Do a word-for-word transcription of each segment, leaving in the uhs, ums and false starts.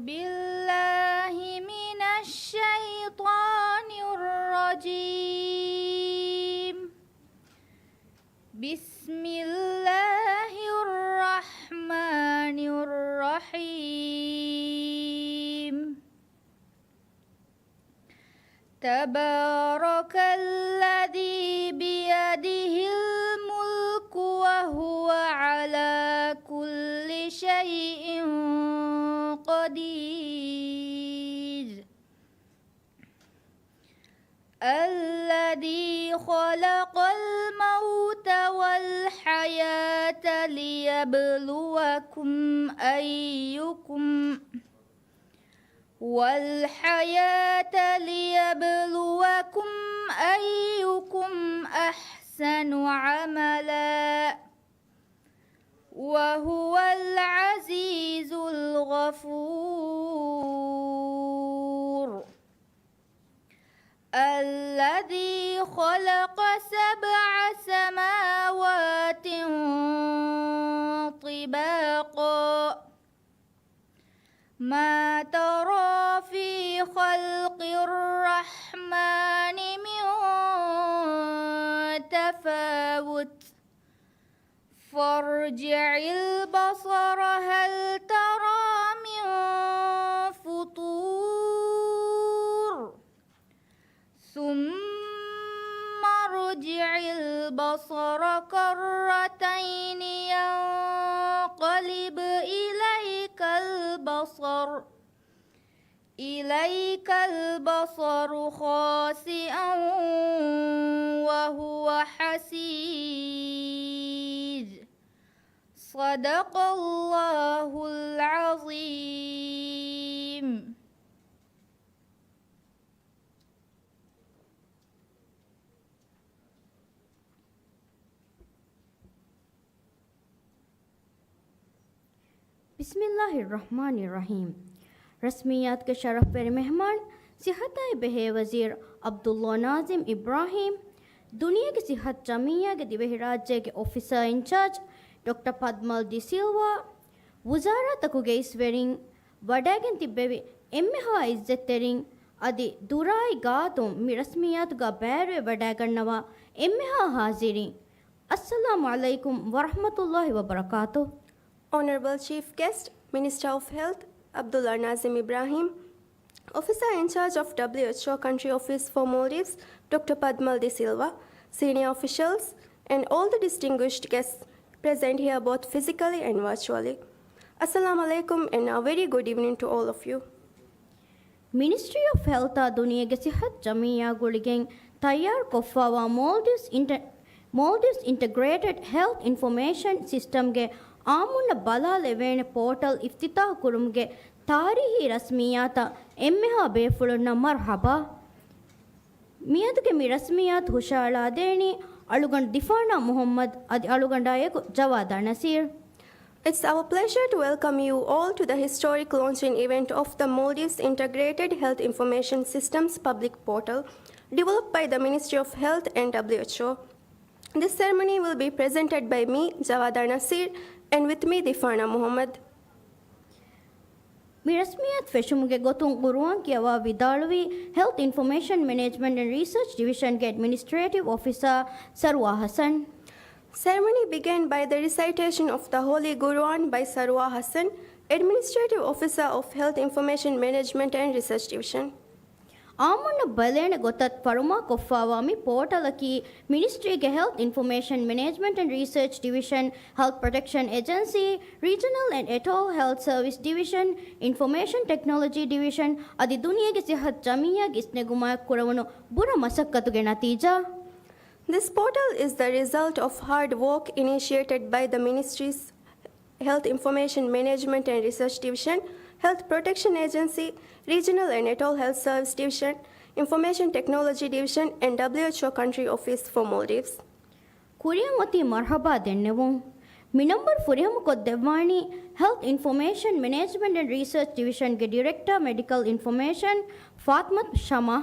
بالله من الشيطان الرجيم. بسم الله الرحمن الرحيم. تبارك الذي بيده الملك وهو على كل شيء قدير. الذي خلق الموت والحياة ليبلوكم أيكم، والحياة ليبلوكم أيكم أحسن عملا، وهو العزيز الغفور. الذي خلق سبع سماوات طباقا، ما ترى في خلق الرحمن من تفاوت، فارجع البصر هل ترى من فطور، ثم ارجع البصر كرتين ينقلب إليك البصر إليك البصر خاسئا وهو حسير. صدق الله العظيم. بسم الله الرحمن الرحيم. ރަސްމިއްޔާތުގެ ޝަރަފްވެރި މެހްމާން، ސިއްހަތާއި ބެހޭ ވަޒީރު ޢަބްދުﷲ ނާޒިމް އިބްރާހީމް، ދުނިޔޭގެ ސިއްހަތު ޖަމިއްޔާގެ ދިވެހިރާއްޖޭގެ އޮފިސަރ އިންޗާޖް ޑޮކްޓަރ ޕަދްމަލް ޑިސިލްވާ، ވުޒާރާތަކުގެ އިސްވެރިން، ވަޑައިގެން ތިއްބެވި އެންމެހާ އިއްޒަތްތެރިން، އަދި ދުރާއި ގާތުން މި ރަސްމިއްޔާތުގަ ބައިވެރިވެ ވަޑައިގަންނަވާ އެންމެހާ ހާޒިރީން، އައްސަލާމު ޢަލައިކުމް ވަރަޙްމަތުﷲ ވަބަރަކާތުހު. Honorable Chief Guest, Minister of Health, Abdullah Nazim Ibrahim, Officer in charge of W H O Country Office for Maldives, Doctor Padmal De Silva, senior officials, and all the distinguished guests present here both physically and virtually. Assalamu alaikum and a very good evening to all of you. މިނިސްޓްރީ އޮފް ހެލްތާ ދުނިޔޭގެ ސިއްހަތު ޖަމިއްޔާ ގުޅިގެން ތައްޔާރުކޮށްފައިވާ މޯލްޑިވްސް އިންޓަ-، މޯލްޑިވްސް އިންޓަގްރޭޓެޑް ހެލްތް އިންފޮމޭޝަން ސިސްޓަމްގެ އާއްމުންނަށް ބަލާލެވޭނެ ޕޯޓަލް އިފްތިތާޙު ކުރުމުގެ ތާރީހީ ރަސްމިއްޔާތަށް އެންމެހާ ބޭފުޅުންނަށް މަރްޙަބާ. މިއަދުގެ މި ރަސްމިއްޔާތު ހުށައަޅާދޭނީ އަޅުގަނޑު ދިފާނާ މުޙައްމަދު އަދި އަޅުގަނޑާއެކު ޖަވާދާ ނަސީރު. It's our pleasure to welcome you all to the historic launching event of the Maldives Integrated Health Information Systems Public Portal, developed by the Ministry of Health and W H O. This ceremony will be presented by me, Jawada Nasir, and with me, Difana Muhammad. މި ރަސްމިއްޔާތު ފެށުމުގެ ގޮތުން ޤުރުއާން ކިޔަވާ ވިދާޅުވީ ހެލްތް އިންފޮމޭޝަން މެނޭޖްމަންޓް އެންޑް ރީސަރޗް ޑިވިޝަންގެ އެޑްމިނިސްޓްރޭޓިވް އޮފިސަރ ސަރުވާ ހަސަން. Ceremony began by the recitation of the Holy Quran by Sarwa Hassan, Administrative Officer of Health Information Management and Research Division. އާއްމުންނަށް ބަލޭނެ ގޮތަށް ފަރުމާކޮށްފައިވާ މި ޕޯޓަލަކީ މިނިސްޓްރީގެ ހެލްތް އިންފޮމޭޝަން މެނޭޖްމަންޓް އެންޑް ރީސަރޗް ޑިވިޝަން، ހެލްތް ޕްރޮޓެކްޝަން އެޖެންސީ، ރީޖަނަލް އެންޑް އެޓޯލް ހެލްތް ސަރވިސް ޑިވިޝަން، އިންފޮމޭޝަން ޓެކްނޮލޮޖީ ޑިވިޝަން އަދި ދުނިޔޭގެ ސިއްހަތު ޖަމިއްޔާގެ އިސްނެގުމާއެކު ކުރެވުނު ބުރަ މަސައްކަތުގެ ނަތީޖާ. This portal is the result of hard work initiated by the ministry's Health Information Management and Research Division, Health Protection Agency, Regional and Atoll Health Service Division, Information Technology Division, and W H O Country Office for Maldives. ކުރިއަށް އޮތީ މަރްޙަބާ ދެންނެވުން. މި ނަންބަރު ފުރިހަމަކޮށްދެއްވާނީ ހެލްތް އިންފޮމޭޝަން މެނޭޖްމަންޓް އެންޑް ރީސަރޗް ޑިވިޝަންގެ ޑިރެކްޓަރ މެޑިކަލް އިންފޮމޭޝަން ފާތްމަތު ޝަމާ.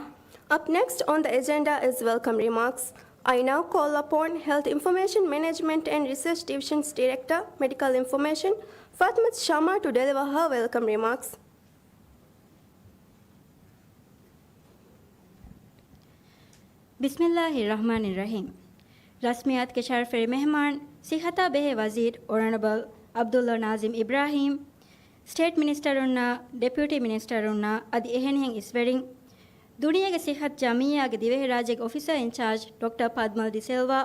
Up next on the agenda is welcome remarks. I now call upon Health Information Management and Research Division's Director, Medical Information, Fatmat Shama, to deliver her welcome remarks. ބިސްމިއްލާހި ރަޙްމާނި ރަޙީމް. ރަސްމިއްޔާތުގެ ޝަރަފުވެރި މެހްމާން، ސިއްހަތާ ބެހޭ ވަޒީރު އޮނަރަބަލް ޢަބްދުﷲ ނާޒިމް އިބްރާހީމް، ސްޓޭޓް މިނިސްޓަރުންނާ، ޑެޕިއުޓީ މިނިސްޓަރުންނާ އަދި އެހެނިހެން އިސްވެރިން، ދުނިޔޭގެ ސިއްހަތު ޖަމިއްޔާގެ ދިވެހިރާއްޖޭގެ އޮފިސަރ އިންޗާޖް ޑޮކްޓަރ ޕަދްމަލް ޑި ސިލްވާ،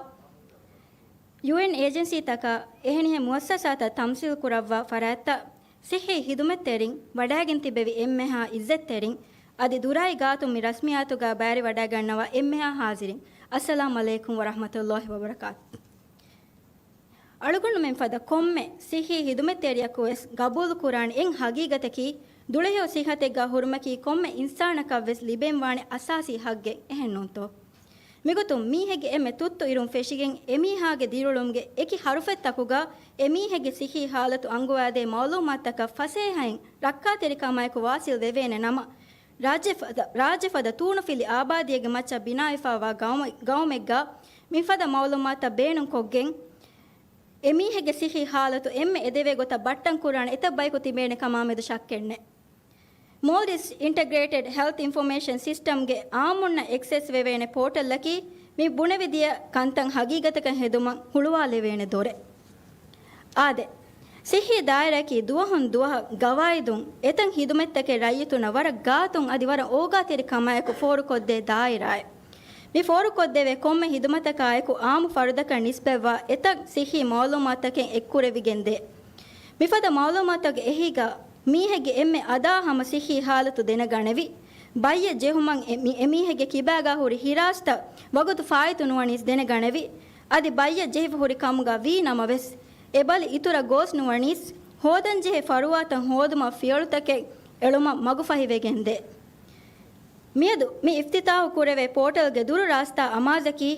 ޔޫއެން އޭޖެންސީތަކާ އެހެނިހެން މުއައްސަސާތައް ތަމްސީލް ކުރައްވާ ފަރާތްތައް، ސިއްހީ ހިދުމަތްތެރިން ވަޑައިގެން ތިއްބެވި އެންމެހާ އިއްޒަތްތެރިން، އަދި ދުރާއި ގާތުން މި ރަސްމިއްޔާތުގަ ބައިވެރިވަޑައިގަންނަވާ އެންމެހާ ޙާޒިރިން، އައްސަލާމް ޢަލައިކުމް ވަރަޙްމަތުﷲ ވަބަރަކާތު. އަޅުގަނޑުމެން ފަދަ ކޮންމެ ސިއްހީ ހިދުމަތްތެރިޔަކު ވެސް ގަބޫލުކުރާނެ އެއް ހަގީގަތަކީ، ދުޅަހެޔޮ ސިއްހަތެއްގަ ހުރުމަކީ ކޮންމެ އިންސާނަކަށް ވެސް ލިބެންވާނެ އަސާސީ ހައްގެއް، އެހެންނޫންތޯ؟ މިގޮތުން މީހެއްގެ އެންމެ ތުއްތު އިރުން ފެށިގެން އެމީހާގެ ދިރިއުޅުމުގެ އެކި ޙަރުފެއްތަކުގަ އެމީހެއްގެ ސިއްހީ ޙާލަތު އަންގަވާދޭ މަޢުލޫމާތަކަށް ފަސޭހައިން ރައްކާތެރިކަމާއެކު ވާސިލް ވެވޭނެ ނަމަ، ރާއްޖެ ފަދަ، ރާއްޖެ ފަދަ ތޫނުފިލި އާބާދީއެއްގެ މައްޗަށް ބިނާވެފައިވާ ގައުމެ، ގައުމެއްގަ މިފަދަ މަޢުލޫމާތުތައް ބޭނުންކޮށްގެން، އެމީހެއްގެ ސިއްހީ ޙާލަތު އެންމެ އެދެވޭ ގޮތަށް ބައްޓަން ކުރާނެ އެތައް ބަޔަކު ތިބޭނެ ކަމާމެދު ޝައްކެއްނެތް. މޯލްޑިވްސް އިންޓަގްރޭޓެޑް ހެލްތް އިންފޮމޭޝަން ސިސްޓަމްގެ އާއްމުންނަށް އެކްސެސް ވެވޭނެ ޕޯޓަލްއަކީ، މި ބުނެވިދިޔަ ކަންތައް ހަގީގަތަކަށް ހެދުމަށް ހުޅުވާލެވޭނެ ދޮރެއް. އާދެ، ސިއްހީ ދާއިރާއަކީ ދުވަހުން ދުވަހަށް ގަވާއިދުން އެތައް ހިދުމަތްތަކެއް ރައްޔިތުންނަށް ވަރަށް ގާތުން އަދި ވަރަށް އޯގާތެރި ކަމާއެކު ފޯރުކޮށްދޭ ދާއިރާއެއް. މި ފޯރުކޮށްދެވޭ ކޮންމެ ހިދުމަތަކާއެކު އާއްމު ފަރުދަކަށް ނިސްބަތްވާ އެތައް ސިއްހީ މަޢުލޫމާތުތަކެއް އެއްކުރެވިގެންދޭ. މިފަދަ މަޢުލޫމާތުތަކުގެ އެހީގަ މީހެއްގެ އެންމެ އަދާ ހަމަ ސިއްހީ ޙާލަތު ދެނެގަނެވި، ބައްޔެއް ޖެހުމަށް އެ-، މި-، އެމީހެއްގެ ކިބާގާ ހުރި ހިރާސްތައް ވަގުތު ފާއިތު ނުވަނީސް ދެނެގަނެވި، އަދި ބައްޔެއް ޖެހިފަ ހުރި ކަމުގަ ވީ ނަމަވެސް، އެ ބަލި އިތުރަށް ގޯސް ނުވަނީސް، ހޯދަންޖެހޭ ފަރުވާތައް ހޯދުމަށް ފިޔަވަޅުތަކެއް އެޅުމަށް މަގުފަހިވެގެންދޭ. މިއަދު މި އިފްތިތާޙު ކުރެވޭ ޕޯޓަލްގެ ދުރު ރާސްތާ އަމާޒަކީ،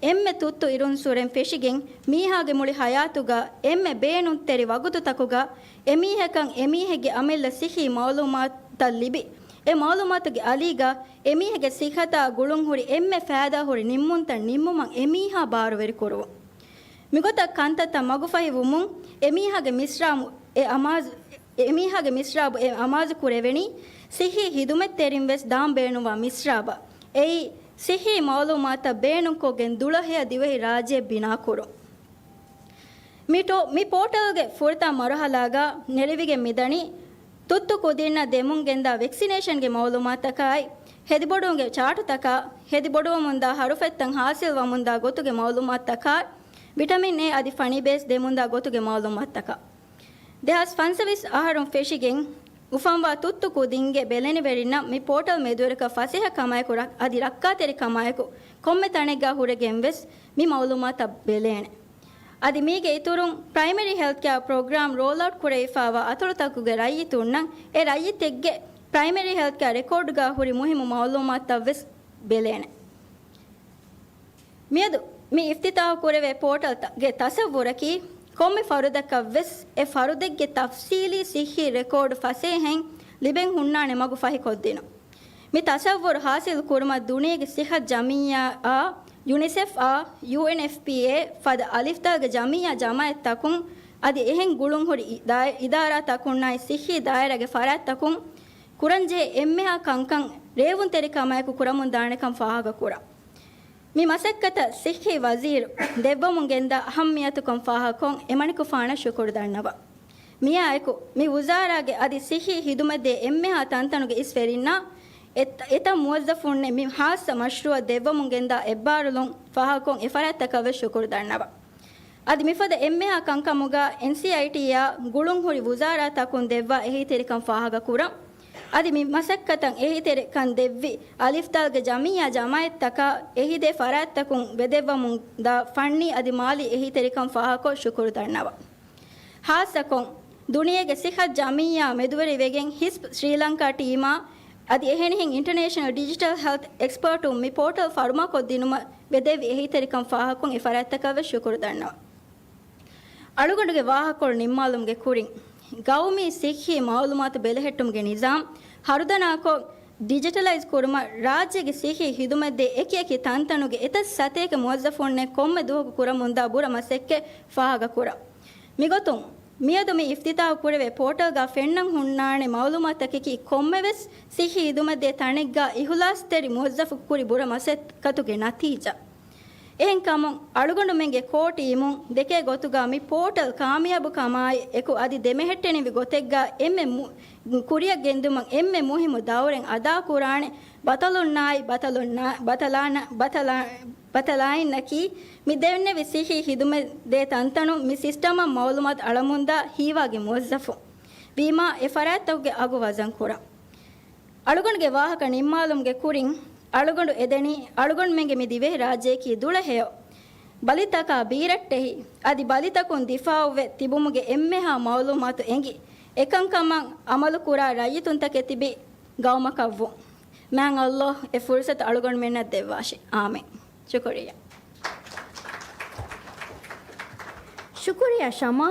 އެންމެ ތުއްތު އިރުންސުރެން ފެށިގެން މީހާގެ މުޅި ޙަޔާތުގަ އެންމެ ބޭނުންތެރި ވަގުތުތަކުގަ އެމީހަކަށް އެމީހެއްގެ އަމިއްލަ ސިއްހީ މަޢުލޫމާތުތައް ލިބި، އެ މަޢުލޫމާތުގެ އަލީގަ އެމީހެއްގެ ސިއްހަތާ ގުޅުންހުރި އެންމެ ފައިދާހުރި ނިންމުންތައް ނިންމުމަށް އެމީހާ ބާރުވެރިކުރުވުން. މިގޮތަށް ކަންތައްތައް މަގުފަހިވުމުން އެމީހާގެ މިސްރާބު އެ އަމާޒު، އެމީހާގެ މިސްރާބު އެ އަމާޒު ކުރެވެނީ، ސިއްހީ ހިދުމަތްތެރިން ވެސް ދާން ބޭނުންވާ މިސްރާބަށް. އެއީ، ސިއްހީ މަޢުލޫމާތުތައް ބޭނުންކޮށްގެން ދުޅަހެޔޮ ދިވެހި ރާއްޖެ ބިނާކުރުން. މި ޓޯ-، މި ޕޯޓަލްގެ ފުރަތަމަ މަރުހަލާގަ ނެރެވިގެން މިދަނީ، ތުއްތު ކުދިންނަށް ދެމުން ގެންދާ ވެކްސިނޭޝަންގެ މަޢުލޫމާތުތަކާއި، ހެދިބޮޑުވުމުގެ ޗާޓުތަކާ، ހެދިބޮޑުވަމުންދާ ހަރުފަތްތައް ޙާޞިލްވަމުންދާ ގޮތުގެ މަޢުލޫމާތުތަކާ، ވިޓަމިން އޭ އަދި ފަނި ބޭސް ދެމުންދާ ގޮތުގެ މަޢުލޫމާތުތަކާ. ދެހާސް ފަންސަވީސް އަހަރުން ފެށިގެން އުފަންވާ ތުއްތު ކުދިންގެ ބެލެނިވެރިންނަށް މި ޕޯޓަލް މެދުވެރިކޮށް ފަސޭހަ ކަމާއެކު ރަ-، އަދި ރައްކާތެރި ކަމާއެކު ކޮންމެ ތަނެއްގަ ހުރެގެން ވެސް މި މަޢުލޫމާތުތައް ބެލޭނެ. އަދި މީގެ އިތުރުން، ޕްރައިމަރީ ހެލްތްކެއާ ޕްރޮގްރާމް ރޯލްއައުޓް ކުރެވިފައިވާ އަތޮޅުތަކުގެ ރައްޔިތުންނަށް އެ ރައްޔިތެއްގެ ޕްރައިމަރީ ހެލްތްކެއާ ރެކޯޑްގަ ހުރި މުހިއްމު މަޢުލޫމާތުތައް ވެސް ބެލޭނެ. މިއަދު މި އިފްތިތާޙު ކުރެވޭ ޕޯޓަލްގެ ތަޞައްވުރަކީ، ކޮންމެ ފަރުދަކަށް ވެސް އެ ފަރުދެއްގެ ތަފްސީލީ ސިއްހީ ރެކޯޑް ފަސޭހައިން ލިބެން ހުންނާނެ މަގު ފަހިކޮށްދިނުން. މި ތަޞައްވުރު ޙާޞިލް ކުރުމަށް ދުނިޔޭގެ ސިއްހަތު ޖަމިއްޔާއާ، ޔުނިސެފްއާ، ޔޫއެންއެފްޕީއޭ ފަދަ އަލިފްތަކުގެ ޖަމިއްޔާ ޖަމާއަތްތަކުން އަދި އެހެން ގުޅުންހުރި އި-، ދާ-، އިދާރާތަކުންނާއި ސިއްހީ ދާއިރާގެ ފަރާތްތަކުން ކުރަންޖެހޭ އެންމެހާ ކަންކަން ރޭވުންތެރިކަމާއެކު ކުރަމުންދާނެކަން ފާހަގަކުރަން. މި މަސައްކަތަށް ސިއްހީ ވަޒީރު ދެއްވަމުން ގެންދާ އަހައްމިޔަތުކަން ފާހަގަކޮށް، އެމަނިކުފާނަށް ޝުކުރު ދަންނަވަން. މިއާއެކު، މި ވުޒާރާގެ އަދި ސިއްހީ ހިދުމަތްދޭ އެންމެހާ ތަންތަނުގެ އިސްވެރިންނާ އެތަ-، އެތައް މުވައްޒަފުންނެއް މި ހާއްސަ މަޝްރޫއަށް ދެއްވަމުން ގެންދާ އެއްބާރުލުން ފާހަގަކޮށް، އެ ފަރާތްތަކަށް ވެސް ޝުކުރު ދަންނަވަން. އަދި މިފަދަ އެންމެހާ ކަންކަމުގަ އެންސީއައިޓީއާ ގުޅުންހުރި ވުޒާރާތަކުން ދެއްވާ އެހީތެރިކަން ފާހަގަކުރަން. އަދި މި މަސައްކަތަށް އެހީތެރިކަން ދެއްވި އަލިފްތާލްގެ ޖަމިއްޔާ ޖަމާއަތްތަކާ އެހިދޭ ފަރާތްތަކުން ވެދެއްވަމުން ދާ ފަންނީ އަދި މާލީ އެހީތެރިކަން ފާހަގަކޮށް ޝުކުރު ދަންނަވަން. ހާއްސަކޮށް، ދުނިޔޭގެ ސިއްހަތު ޖަމިއްޔާ މެދުވެރިވެގެން ހިސްބް ސްރީލަންކާ ޓީމާ އަދި އެހެނިހެން އިންޓަނޭޝަނަލް ޑިޖިޓަލް ހެލްތް އެކްސްޕަރޓުން މި ޕޯޓަލް ފަރުމާކޮށްދިނުމަށް ވެދެއްވި އެހީތެރިކަން ފާހަގަކޮށް އެ ފަރާތްތަކަށް ވެސް ޝުކުރު ދަންނަވަން. އަޅުގަނޑުގެ ވާހަކަކޮޅު ނިންމާލުމުގެ ކުރިން، ގައުމީ ސިއްހީ މައުލޫމާތު ބެލެހެއްޓުމުގެ ނިޒާމް ހަރުދަނާކޮށް، ޑިޖިޓަލައިޒް ކުރުމަށް ރާއްޖޭގެ ސިއްހީ ހިދުމަތްދޭ އެކިއެކި ތަންތަނުގެ އެތައް ސަތޭކަ މުވައްޒަފުންނެއް ކޮންމެ ދުވަހަކު ކުރަމުންދާ ބުރަ މަސައްކަތް ފާހަގަކުރަން. މިގޮތުން، މިއަދު މި އިފްތިތާހު ކުރެވޭ ޕޯޓަލްގަ ފެންނަން ހުންނާނެ މައުލޫމާތަކަކީ ކޮންމެވެސް ސިއްހީ ހިދުމަތްދޭ ތަނެއްގަ އިހުލާސްތެރި މުވައްޒަފަކު ކުރި ބުރަ މަސައްކަތުގެ ނަތީޖާ. އެހެންކަމުން، އަޅުގަނޑުމެންގެ ކޯ ޓީމުން ދެކޭ ގޮތުގަ މި ޕޯޓަލް ކާމިޔާބު ކަމާއި އެކު އަދި ދެމެހެއްޓެނިވި ގޮތެއްގަ އެންމެ މު-، ކުރިއަށް ގެންދުމަށް އެންމެ މުހިއްމު ދައުރެއް އަދާކުރާނެ ބަތަލުންނާއި ބަތަލުންނާ-، ބަތަލާނަ-، ބަތަލާ-، ބަތަލާއިންނަކީ މި ދެންނެވި ސިއްހީ ހިދުމަތްދޭ ތަންތަނުން މި ސިސްޓަމަށް މައުލޫމާތު އަޅަމުންދާ ހީވާގި މުވައްޒަފުން ވީމާ، އެ ފަރާތްތަކުގެ އަގު ވަޒަންކުރަން. އަޅުގަނޑުގެ ވާހަކަ ނިންމާލުމުގެ ކުރިން، އަޅުގަނޑު އެދެނީ، އަޅުގަނޑުމެންގެ މި ދިވެހި ރާއްޖެއަކީ ދުޅަ ހެޔޮ ބަލިތަކާ ބީރައްޓެހި، އަދި ބަލިތަކުން ދިފާއުވެ ތިބުމުގެ އެންމެހާ މައުލޫމާތު އެނގި، އެކަންކަމަށް އަމަލުކުރާ ރައްޔިތުންތަކެއް ތިބި ގައުމަކަށްވުން. މާތް ﷲ އެ ފުރުސަތު އަޅުގަނޑުމެންނަށް ދެއްވާށި. އާމީން. ޝުކުރިއްޔާ. ޝުކުރިއްޔާ ޝަމާ.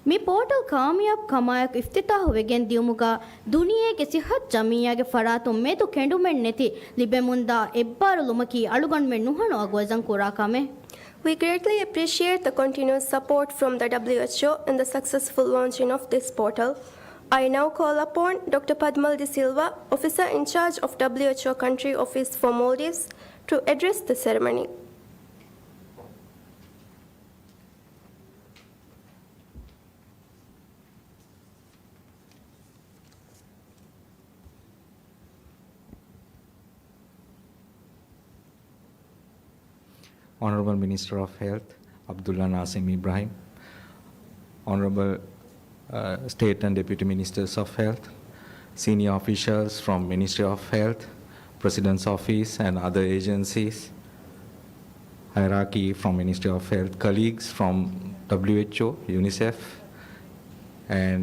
މި ޕޯޓަލް ކާމިޔާބު ކަމާއެކު އިފްތިތާހު ވެގެން ދިޔުމުގަ ދުނިޔޭގެ ސިއްހަތު ޖަމިއްޔާގެ ފަރާތުން މެދު ކެނޑުމެއް ނެތި ލިބެމުންދާ އެއްބާރުލުމަކީ އަޅުގަނޑުމެން ނުހަނު އަގުވަޒަން ކުރާ ކަމެއް. We greatly appreciate the continuous support from the W H O in the successful launching of this portal. I now call upon Doctor Padmal De Silva, Officer in Charge of W H O Country Office for Maldives, to address the ceremony. Honorable Minister of Health, Abdullah Naseem Ibrahim, Honorable, uh, State and Deputy Ministers of Health, senior officials from Ministry of Health, President's Office and other agencies, hierarchy from Ministry of Health, colleagues from W H O, UNICEF, and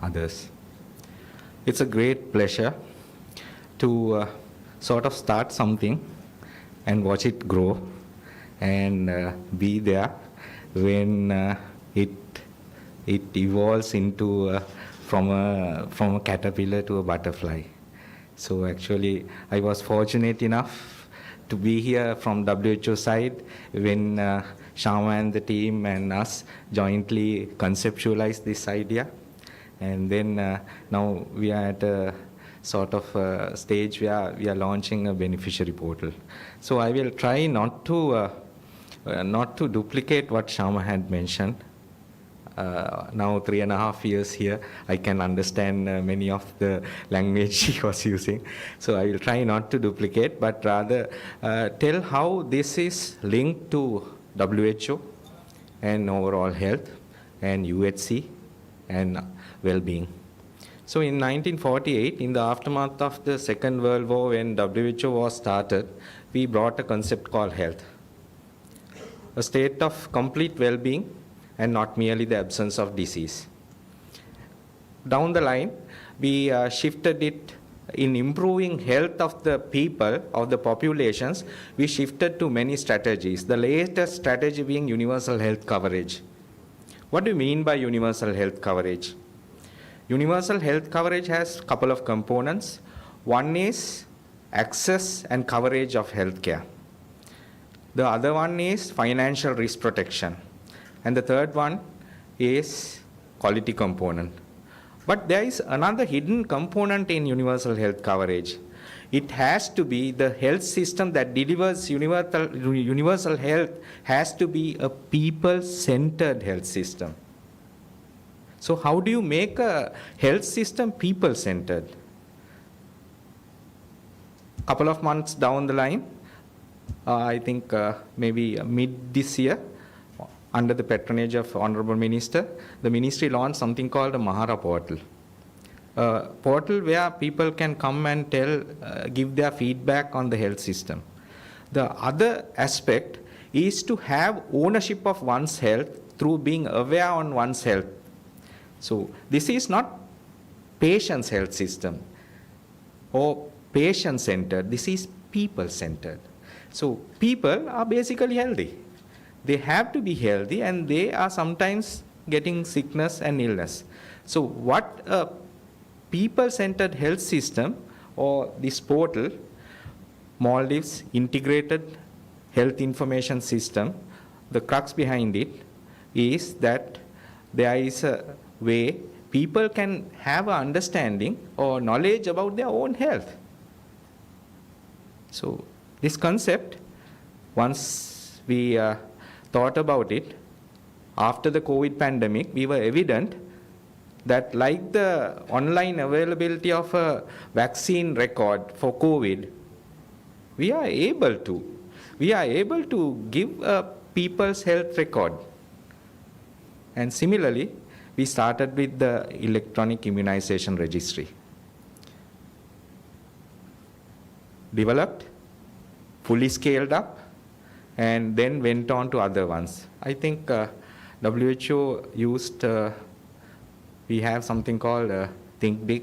others. It's a great pleasure to, uh, sort of start something and watch it grow and, uh, be there when, uh, it, it evolves into, uh, from a, from a caterpillar to a butterfly. So actually, I was fortunate enough to be here from W H O side when, uh, Shama and the team and us jointly conceptualized this idea. And then, uh, now we are at a sort of, uh, stage where we are launching a beneficiary portal. So I will try not to, uh, uh, not to duplicate what Shama had mentioned. Uh, now three and a half years here, I can understand, uh, many of the language she was using. So I will try not to duplicate, but rather, uh, tell how this is linked to W H O and overall health and U H C and well-being. So in nineteen forty-eight, in the aftermath of the Second World War, when W H O was started, we brought a concept called health, a state of complete well-being and not merely the absence of disease. Down the line, we, uh, shifted it in improving health of the people, of the populations. We shifted to many strategies, the latest strategy being universal health coverage. What do you mean by universal health coverage? Universal health coverage has a couple of components. One is access and coverage of healthcare. The other one is financial risk protection. And the third one is quality component. But there is another hidden component in universal health coverage. It has to be the health system that delivers universal, universal health has to be a people-centered health system. So how do you make a health system people-centered? Couple of months down the line, uh, I think, uh, maybe mid this year, under the patronage of Honorable Minister, the ministry launched something called a Mahara portal. A portal where people can come and tell, uh, give their feedback on the health system. The other aspect is to have ownership of one's health through being aware on one's health. So this is not patient's health system or patient-centered. This is people-centered. So people are basically healthy. They have to be healthy, and they are sometimes getting sickness and illness. So what a people-centered health system or this portal, Maldives Integrated Health Information System, the crux behind it is that There is a way people can have an understanding or knowledge about their own health. So, this concept, once we uh, thought about it, after the COVID pandemic, we were evident that, like the online availability of a vaccine record for COVID, we are able to, we are able to give a people's health record. And similarly, we started with the electronic immunization registry. Developed, fully scaled up, and then went on to other ones. I think uh, W H O used, uh, we have something called uh, Think Big,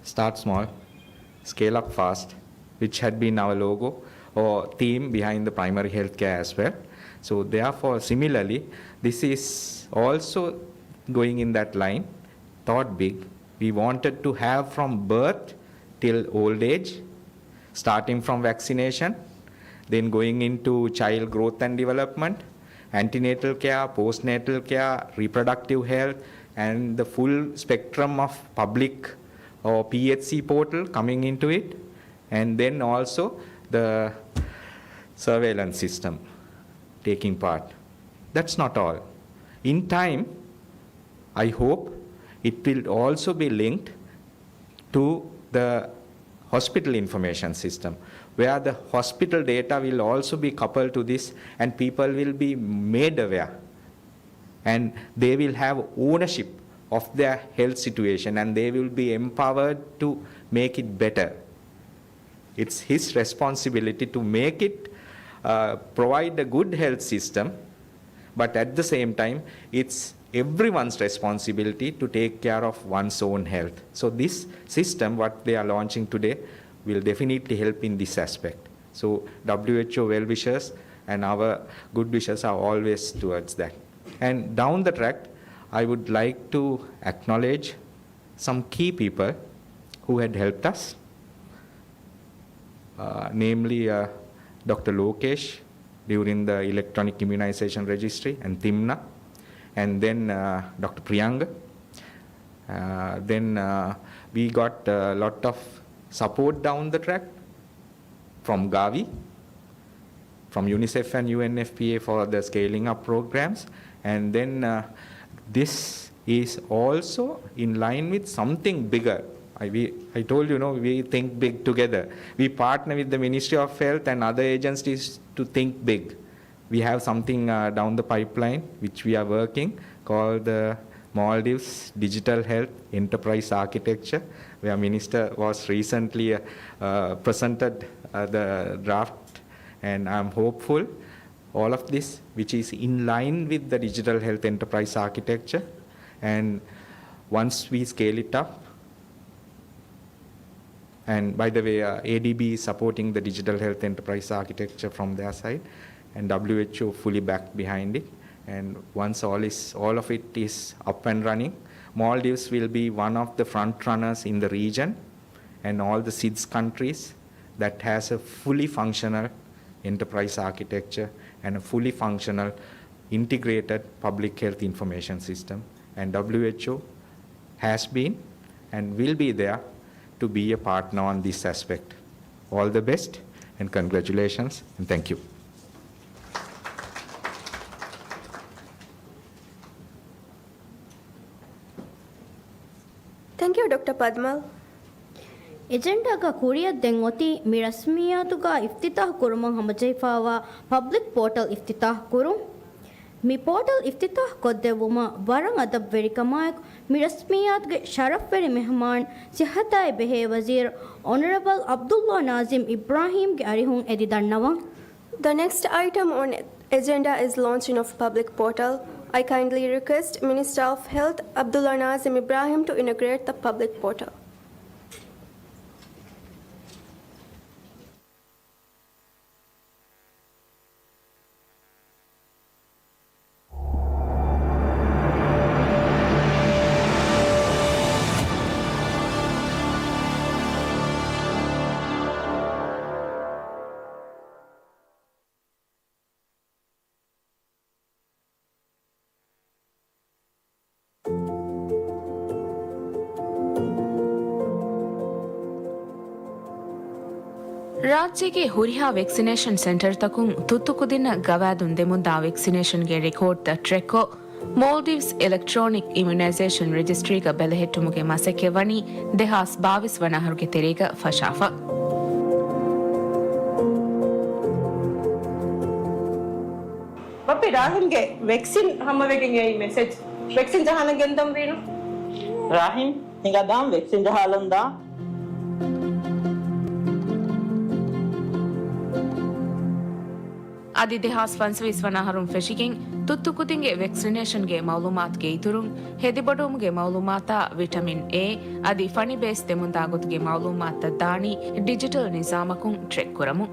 Start Small, Scale Up Fast, which had been our logo or theme behind the primary healthcare as well. So therefore, similarly, this is also going in that line, thought big. We wanted to have from birth till old age, starting from vaccination, then going into child growth and development, antenatal care, postnatal care, reproductive health, and the full spectrum of public or P H C portal coming into it, and then also the surveillance system taking part. That's not all. In time, I hope it will also be linked to the hospital information system, where the hospital data will also be coupled to this, and people will be made aware, and they will have ownership of their health situation, and they will be empowered to make it better. It's his responsibility to make it, uh, provide a good health system, but at the same time, it's everyone's responsibility to take care of one's own health. So this system, what they are launching today, will definitely help in this aspect. So W H O well-wishers and our good wishes are always towards that. And down the track, I would like to acknowledge some key people who had helped us, uh, namely uh, Doctor Lokesh during the electronic immunization registry and TIMNA, and then uh, Doctor Priyanka. Uh, then uh, we got a lot of support down the track from Gavi, from UNICEF and U N F P A for the scaling up programs. And then uh, this is also in line with something bigger. I, we, I told you, no, we think big together. We partner with the Ministry of Health and other agencies to think big. We have something uh, down the pipeline which we are working called the Maldives Digital Health Enterprise Architecture, where Minister was recently uh, uh, presented uh, the draft, and I'm hopeful all of this, which is in line with the Digital Health Enterprise Architecture, and once we scale it up, and by the way, uh, A D B is supporting the Digital Health Enterprise Architecture from their side, and W H O fully backed behind it. And once all is, all of it is up and running, Maldives will be one of the front runners in the region and all the SIDS countries that has a fully functional enterprise architecture and a fully functional integrated public health information system. And W H O has been and will be there to be a partner on this aspect. All the best and congratulations and thank you. Thank you, Doctor Padmal. އެޖެންޑާގަ ކުރިއަށް ދެން އޮތީ މި ރަސްމިއްޔާތުގަ އިފްތިތާޙު ކުރުމަށް ހަމަޖެހިފައިވާ ޕަބްލިކް ޕޯޓަލް އިފްތިތާޙު ކުރުން. މި ޕޯޓަލް އިފްތިތާޙު ކޮށްދެއްވުމަށް ވަރަށް އަދަބުވެރިކަމާއެކު، މި ރަސްމިއްޔާތުގެ ޝަރަފްވެރި މެހުމާން ސިއްހަތާއި ބެހޭ ވަޒީރު އޮނަރަބަލް ޢަބްދުﷲ ނާޒިމް އިބްރާހީމްގެ އަރިހުން އެދި ދަންނަވަން. The next item on agenda is launching of public portal. I kindly request Minister of Health Abdullah Nazim Ibrahim to inaugurate the public portal. ރާއްޖޭގެ ހުރިހާ ވެކްސިނޭޝަން ސެންޓަރުތަކުން ތުއްތު ކުދިންނަށް ގަވާއިދުން ދެމުންދާ ވެކްސިނޭޝަންގެ ރެކޯޑްތައް ޓްރެކްކޮށް، މޯލްޑިވްސް އިލެކްޓްރޯނިކް އިމިއުނައިޒޭޝަން ރެޖިސްޓްރީގަ ބެލެހެއްޓުމުގެ މަސައްކަތް ވަނީ ދެހާސް ބާވީސް ވަނަ އަހަރުގެ ތެރޭގަ ފަށާފަ. ބައްޕި، ރާހިމްގެ ވެކްސިން ހަމަވެގެން އެއީ މެސެޖް. ވެކްސިން ޖަހާލަން ގެންދަން ވީނު. ރާހިމް، ހިނގާ ދާން ވެކްސިން ޖަހާލަން ދާ. އަދި ދެހާސް ފަންސަވީސް ވަނަ އަހަރުން ފެށިގެން ތުއްތު ކުދިންގެ ވެކްސިނޭޝަންގެ މައުލޫމާތުގެ އިތުރުން، ހެދިބޮޑުވުމުގެ މައުލޫމާތާ، ވިޓަމިން އޭ އަދި ފަނި ބޭސް ދެމުންދާ ގޮތުގެ މައުލޫމާތުތައް ދާނީ ޑިޖިޓަލް ނިޒާމަކުން ޓްރެކް ކުރަމުން.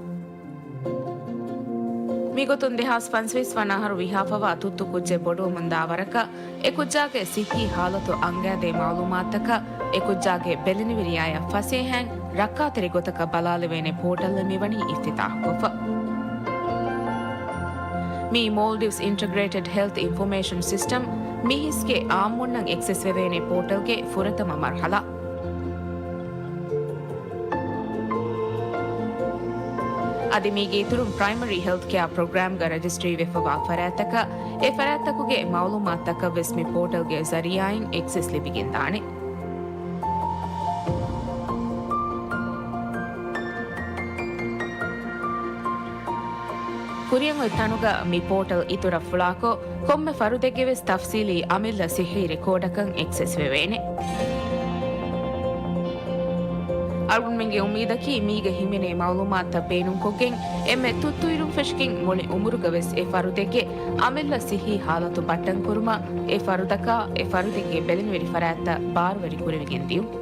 މިގޮތުން ދެހާސް ފަންސަވީސް ވަނަ އަހަރު ވިހާފަވާ ތުއްތު ކުއްޖެއް ބޮޑުވަމުންދާ ވަރަކަށް، އެ ކުއްޖާގެ ސިއްހީ ހާލަތު އަންގައިދޭ މައުލޫމާތުތަކަށް، އެ ކުއްޖާގެ ބެލެނިވެރިޔާޔަށް ފަސޭހައިން ރައްކާތެރި ގޮތަކަށް ބަލާލެވޭނެ ޕޯޓަލެއް މިވަނީ އިފްތިތާޙުކޮށްފަ. މީ މޯލްޑިވްސް އިންޓަގްރޭޓެޑް ހެލްތް އިންފޮމޭޝަން ސިސްޓަމް، މި ހިސްގެ އާއްމުންނަށް އެކްސެސް ވެވޭނެ ޕޯޓަލްގެ ފުރަތަމަ މަރުހަލާ. އަދި މީގެ އިތުރުން ޕްރައިމަރީ ހެލްތް ކެއާ ޕްރޮގްރާމްގަ ރަޖިސްޓްރީ ވެފަވާ ފަރާތްތަކަށް، އެ ފަރާތްތަކުގެ މައުލޫމާތުތަކަށް ވެސް މި ޕޯޓަލްގެ ޒަރީޢާއިން އެކްސެސް ލިބިގެންދާނެ. ކުރިއަށް އޮތް ތަނުގަ މި ޕޯޓަލް އިތުރަށް ފުޅާކޮށް، ކޮންމެ ފަރުދެއްގެ ވެސް ތަފްސީލީ އަމިއްލަ ސިއްހީ ރެކޯޑަކަށް އެކްސެސް ވެވޭނެ. އަޅުގަނޑުމެންގެ އުއްމީދަކީ މީގަ ހިމެނޭ މައުލޫމާތުތައް ބޭނުންކޮށްގެން، އެންމެ ތުއްތުއިރުން ފެށިގެން މުޅި އުމުރުގަ ވެސް އެ ފަރުދެއްގެ އަމިއްލަ ސިއްހީ ހާލަތު ބައްޓަން ކުރުމަށް އެ ފަރުދަކާ، އެ ފަރުދެއްގެ ބެލެނިވެރި ފަރާތްތައް ބާރުވެރި ކުރެވިގެން ދިޔުން.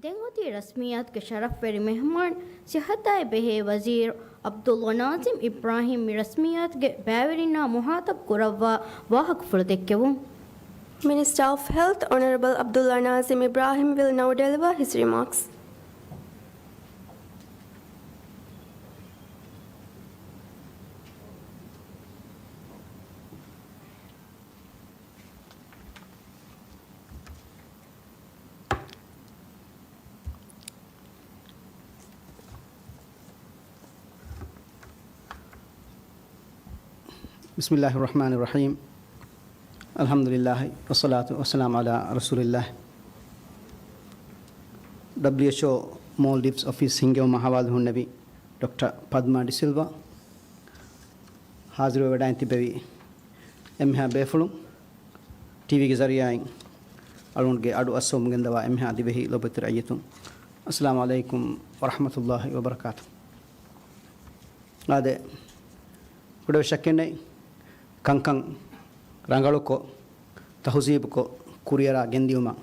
ދެން އޮތީ ރަސްމިއްޔާތުގެ ޝަރަފްވެރި މެހުމާން، ސިއްހަތާއި ބެހޭ ވަޒީރު ޢަބްދުﷲ ނާޒިމް އިބްރާހިމް މި ރަސްމިއްޔާތުގެ ބައިވެރިންނާ މުހާތަބް ކުރައްވާ ވާހަކަފުޅު ދެއްކެވުން. Minister of Health, Honourable Abdullah Nazim Ibrahim will now deliver his remarks. بسم الله الرحمن الرحيم. الحمد لله والصلاة والسلام على رسول الله. ޑަބްލިއުއެޗްއޯ މޯލްޑިވްސް އޮފީސް ހިންގެވުމާ ހަވާލު ހުންނެވި ޑޮކްޓަރ ޕަދްމާ ޑިސިލްވާ، ހާޒިރުވެވަޑައިން ތިއްބެވި އެންމެހާ ބޭފުޅުން، ޓީވީގެ ޒަރީޢާއިން އަޅުގަނޑުގެ އަޑު އައްސަވަމުން ގެންދަވާ އެންމެހާ ދިވެހި ލޯބިވެތި ރައްޔިތުން، އައްސަލާމު ޢަލައިކުމް ވަރަޙްމަތުﷲި ވަބަރަކާތު. އާދެ، ކުޑަވެސް ޝައްކެއް ނެތް، ކަންކަން ރަނގަޅުކޮށް، ތަހުޒީބުކޮށް، ކުރިއަރާ ގެންދިއުމަށް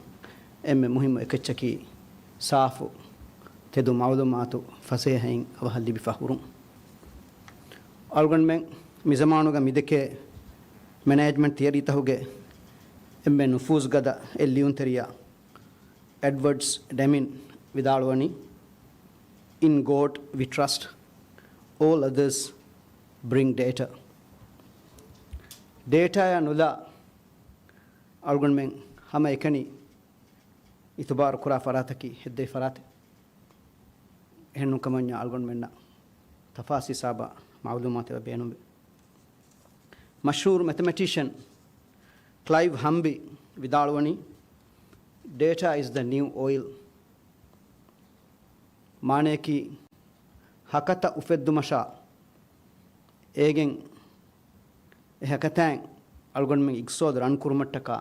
އެންމެ މުހިއްމު އެކައްޗަކީ، ސާފު، ތެދު މަޢުލޫމާތު ފަސޭހައިން އަވަހަށް ލިބިފަ ހުރުން. އަޅުގަނޑުމެން މިޒަމާނުގަ މިދެކޭ މެނޭޖްމަންޓް ތިއަރީތަކުގެ އެންމެ ނުފޫޒުގަދަ އެއް ލިޔުންތެރިޔާ އެޑްވަޑްސް ޑެމިން ވިދާޅުވަނީ، In God we trust, all others bring data. ޑޭޓާއާ ނުލާ އަޅުގަނޑުމެން ހަމައެކަނި އިތުބާރު ކުރާ ފަރާތަކީ ހެއްދެވި ފަރާތެއް. އެހެންނޫންކަމަށްޏާ އަޅުގަނޑުމެންނަށް ތަފާސީ ހިސާބަށް މަޢުލޫމާތެއް ބޭނުންވޭ. މަޝްހޫރު މެތަމެޓިޝަން ކްލައިވް ހަމްބި ވިދާޅުވަނީ، Data is the new oil. މާނަޔަކީ، ހަކަތަ އުފެއްދުމަށާ އޭގެން އެ ހަކަތާއިން އަޅުގަނޑުމެން އިގްސޯދު ރަން ކުރުމަށްޓަކާ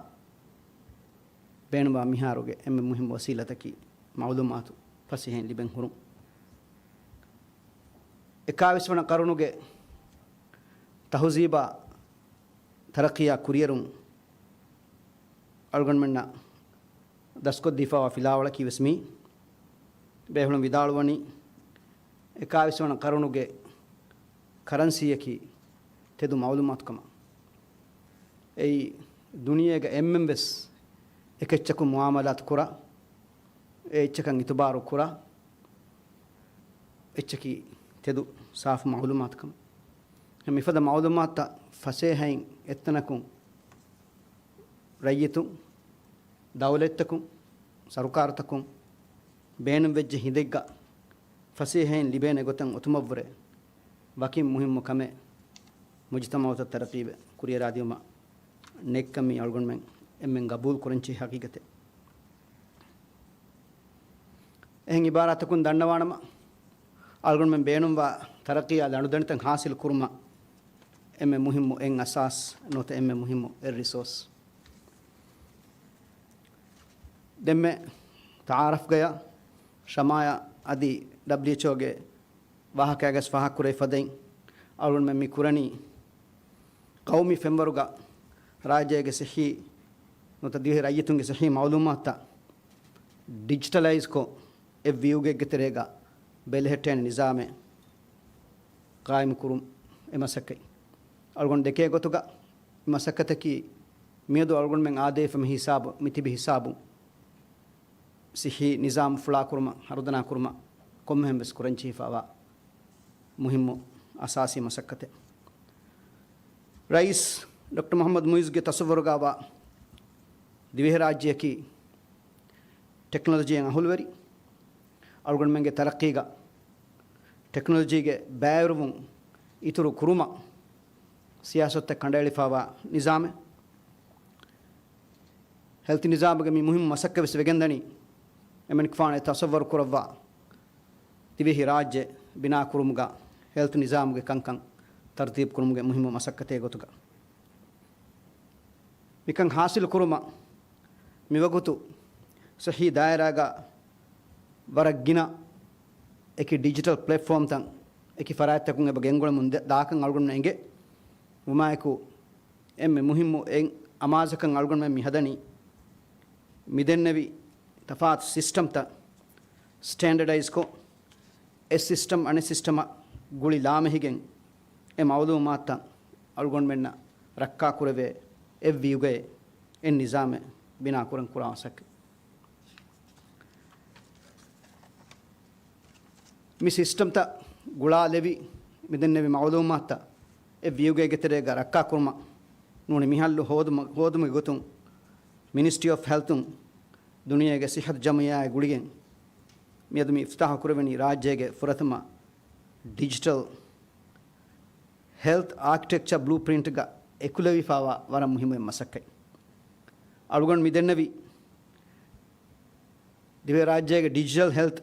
ބޭނުންވާ މިހާރުގެ އެންމެ މުހިއްމު ވަސީލަތަކީ މަޢުލޫމާތު ފަސޭހައިން ލިބެން ހުރުން. އެކާވީސް ވަނަ ޤަރުނުގެ ތަހުޒީބާ ތަރައްޤީއާ ކުރިއެރުން އަޅުގަނޑުމެންނަށް ދަސްކޮށްދީފައިވާ ފިލާވަޅަކީ ވެސް މީ. ބޭފުޅުން ވިދާޅުވަނީ، އެކާވީސް ވަނަ ޤަރުނުގެ ކަރަންސީއަކީ ތެދު މަޢުލޫމާތުކަމަށް. އެއީ ދުނިޔޭގަ އެންމެން ވެސް އެކެއްޗަކުން މުޢާމަލާތު ކުރާ، އެ އެއްޗަކަށް އިތުބާރު ކުރާ އެއްޗަކީ ތެދު ސާފު މަޢުލޫމާތުކަމަށް. މިފަދަ މައުލޫމާތުތައް ފަސޭހައިން އެއްތަނަކުން ރައްޔިތުން، ދައުލަތްތަކުން، ސަރުކާރުތަކުން ބޭނުންވެއްޖެ ހިނދެއްގަ ފަސޭހައިން ލިބޭނެ ގޮތަށް އޮތުމަށްވުރެ ވަކިން މުހިއްމު ކަމެއް މުޖުތަމައުތައް ތަރައްޤީވެ ކުރިއަރާދިއުމަށް ނެތްކަން މީ އަޅުގަނޑުމެން އެންމެން ގަބޫލު ކުރަންޖެހޭ ހަގީގަތެއް. އެހެން އިބާރާތަކުން ދަންނަވާނަމަ، އަޅުގަނޑުމެން ބޭނުންވާ ތަރައްޤީއާ ލަނޑުދަނޑިތައް ހާސިލު ކުރުމަށް އެންމެ މުހިއްމު އެއް އަސާސް ނުވަތަ އެންމެ މުހިއްމު އެއް ރިސޯސް. ދެންމެ ތައާރަފްގަޔަށް ޝަމާޔާ އަދި ޑަބްލިއުއެޗްއޯގެ ވާހަކައިގަސް ފާހަގަކުރެވި ފަދައިން، އަޅުގަނޑުމެން މި ކުރަނީ ޤައުމީ ފެންވަރުގަ ރާއްޖޭގެ ޞިއްޙީ ނުވަތަ ދިވެހި ރައްޔިތުންގެ ޞިއްޙީ މައުލޫމާތުތައް ޑިޖިޓަލައިޒްކޮށް، އެއް ވިއުގެއްގެ ތެރޭގަ ބެލެހެއްޓޭނެ ނިޒާމެއް ޤާއިމުކުރުން އެ މަސައްކަތް. އަޅުގަނޑު ދެކޭ ގޮތުގަ މަސައްކަތަކީ މިއަދު އަޅުގަނޑުމެން އާދޭފަ މި ހިސާބު، މި ތިބި ހިސާބު ސިއްހީ ނިޒާމު ފުޅާކުރުމަށް، ހަރުދަނާ ކުރުމަށް ކޮންމެހެން ވެސް ކުރަންޖެހިފައިވާ މުހިއްމު އަސާސީ މަސައްކަތެއް. ރައީސް ޑޮކްޓަރ މުޙައްމަދު މުޢިއްޒުގެ ތަޞައްވަރުގައިވާ ދިވެހިރާއްޖެއަކީ ޓެކްނޮލޮޖީއަށް އަހުލުވެރި، އަޅުގަނޑުމެންގެ ތަރައްޤީގަ ޓެކްނޮލޮޖީގެ ބައިވެރިވުން އިތުރު ކުރުމަށް ސިޔާސަތުތައް ކަނޑައެޅިފައިވާ ނިޒާމެއް. ހެލްތު ނިޒާމުގެ މި މުހިއްމު މަސައްކަތް ވެސް ވެގެންދަނީ، އެމަނިކުފާނު އެ ތަޞައްވަރު ކުރައްވާ ދިވެހި ރާއްޖެ ބިނާ ކުރުމުގަ ހެލްތު ނިޒާމުގެ ކަންކަން ތަރުތީބު ކުރުމުގެ މުހިއްމު މަސައްކަތެއް ގޮތުގަ. މިކަން ހާސިލު ކުރުމަށް މިވަގުތު ޞިއްޙީ ދާއިރާގަ ވަރަށް ގިނަ އެކި ޑިޖިޓަލް ޕްލެޓްފޯމްތައް އެކި ފަރާތްތަކުން އެބަ ގެންގުޅެމުން ދެ-، ދާކަން އަޅުގަނޑު އެނގޭ. ވުމާއެކު، އެންމެ މުހިއްމު އެއް އަމާޒަކަށް އަޅުގަނޑުމެން މި ހަދަނީ، މިދެންނެވި ތަފާތު ސިސްޓަމްތައް ސްޓޭންޑަޑައިޒްކޮށް، އެއް ސިސްޓަމް އަނެއް ސިސްޓަމަށް ގުޅި ލާމެހިގެން، އެ މައުލޫމާތުތައް އަޅުގަނޑުމެންނަށް ރައްކާކުރެވޭ އެއް ވިއުގައެއް، އެއް ނިޒާމެއް ބިނާކުރަން ކުރާ މަސައްކަތް. މި ސިސްޓަމްތައް ގުޅާލެވި، މިދެންނެވި މައުލޫމާތުތައް އެއް ވިއުގައެއްގެ ތެރޭގަ ރައްކާކުރުމަށް ނޫނީ މިހާރު ހޯދުމަ-، ހޯދުމުގެ ގޮތުން މިނިސްޓްރީ އޮފް ހެލްތުން ދުނިޔޭގެ ސިއްހަތު ޖަމުޢިއްޔާއާ ގުޅިގެން މިއަދު މި އިފްތިތާޙު ކުރެވެނީ ރާއްޖޭގެ ފުރަތަމަ ޑިޖިޓަލް ހެލްތު އާކިޓެކްޗަ ބްލޫޕްރިންޓްގަ އެކުލެވިފައިވާ ވަރަށް މުހިއްމު މަސައްކަތް. އަޅުގަނޑު މިދެންނެވި ދިވެހިރާއްޖޭގެ ޑިޖިޓަލް ހެލްތު